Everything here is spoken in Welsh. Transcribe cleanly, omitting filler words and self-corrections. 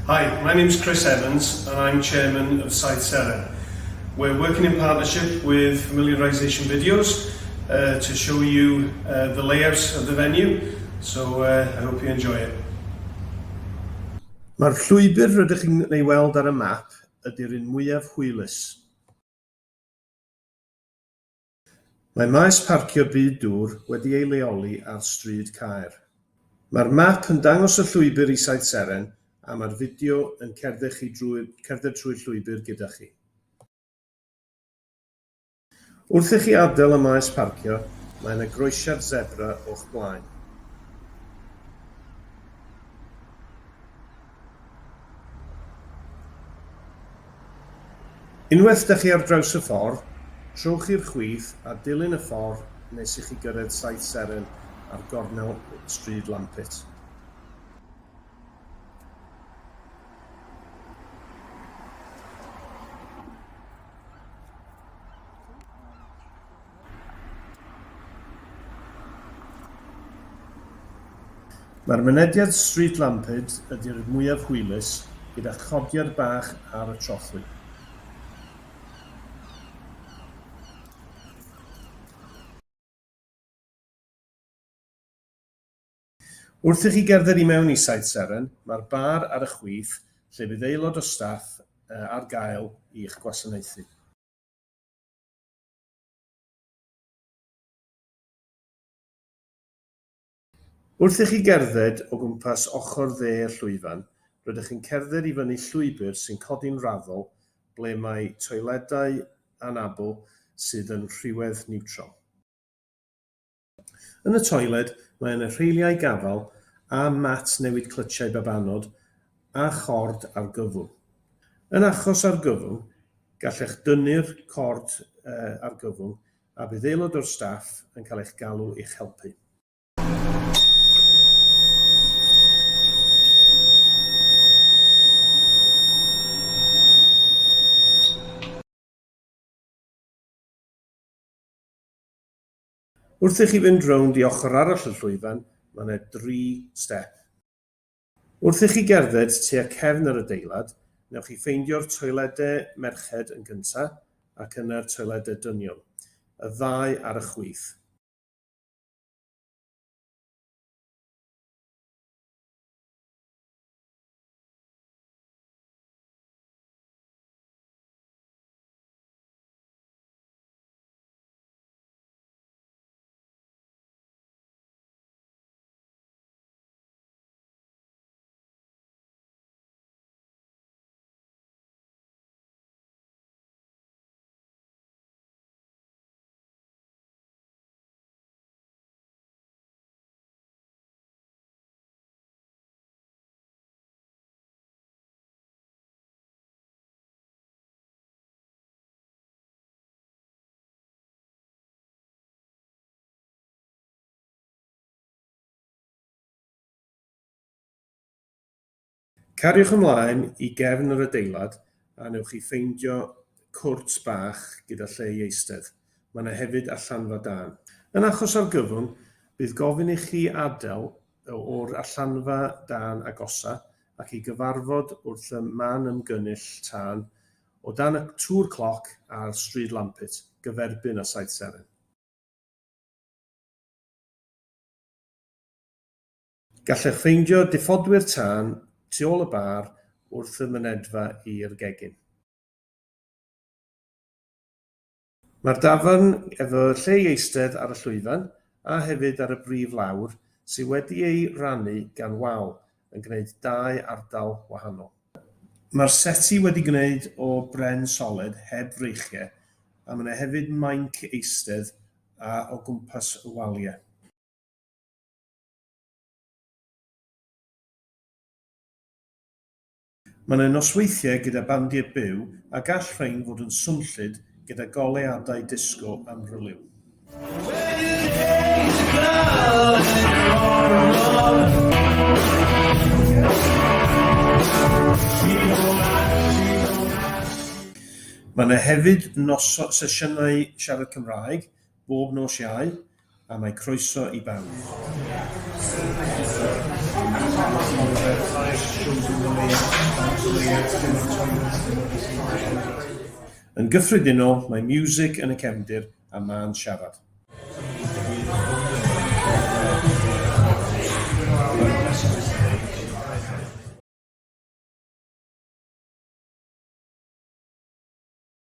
Hi, my name's Chris Evans and I'm chairman of Saith Seren. We're working in partnership with Familiarisation Videos to show you the layout of the venue, so I hope you enjoy it. Mae'r llwybr rydych chi'n ei weld ar y map ydy'r un mwyaf hwylus. Mae maes parcio Byd Dŵr wedi ei leoli ar Stryd Caer. Mae'r map yn dangos y llwybr i Saith Seren a mae'r fideo yn cerdded chi drwy cerdded trwy'r llwybr gyda chi. Wrth i chi adael y maes parcio, mae yna groesiad zebra o'ch blaen. Unwaith 'da chi ar draws y ffordd, trowch i'r chwith a dilyn y ffordd nes i chi gyrraedd Saith Seren ar gornel Stryd Lampitt. Mae'r mynediad Stryd Lampid ydy'r mwyaf hwylus, gyda chodiad bach ar y trothwy. Wrth i chi gerdded i mewn i Saith Seren, mae'r bar ar y chwith, lle bydd aelod o staff ar gael i'ch gwasanaethu. Wrth i chi gerdded o gwmpas ochr dde y llwyfan, rydych chi'n cerdded i fyny llwybr sy'n codi'n raddol ble mae toiledau anabl sydd yn rhywedd niwtral. Yn y toiled, mae yna rheiliau gafael a mat newid clytiau babanod a chord argyfwng. Yn achos argyfwng, gallech dynnu'r cord argyfwng a bydd aelod o'r staff yn cael eich galw i'ch helpu. Wrth i chi fynd rownd i ochr arall y llwyfan, mae yna dri step. Wrth i chi gerdded tua cefn yr adeilad, wnewch chi ffeindio'r toiledau merched yn gyntaf ac yna'r toiledau dynion, y ddau ar y chwith. Cariwch ymlaen i gefn yr adeilad a wnewch chi ffeindio cwrt bach gyda lle i eistedd. Mae yna hefyd allanfa dân. Yn achos argyfwng, bydd gofyn i chi adael o'r allanfa dân agosa ac i gyfarfod wrth y man ymgynnull tân o dan y tŵr cloc ar Stryd Lampitt, gyferbyn â Saith Seren. Gallech ffeindio diffoddwyr tân tu ôl y bar wrth y mynedfa i'r gegin. Mae'r dafarn efo lle i eistedd ar y llwyfan a hefyd ar y brif lawr sydd wedi ei rannu gan wal yn gwneud dau ardal wahanol. Mae'r seti wedi gwneud o bren soled heb freichiau a mae 'na hefyd mainc eistedd a o gwmpas y waliau. Mae 'na nosweithiau gyda bandiau byw a gall rhain fod yn swnllyd gyda goleuadau disgo amryliw. Mae 'na hefyd noso- sesiynau siarad Cymraeg bob nos Iau a mae croeso i bawb. Yn gyffredinol, mae miwsig yn y cefndir a mân siarad.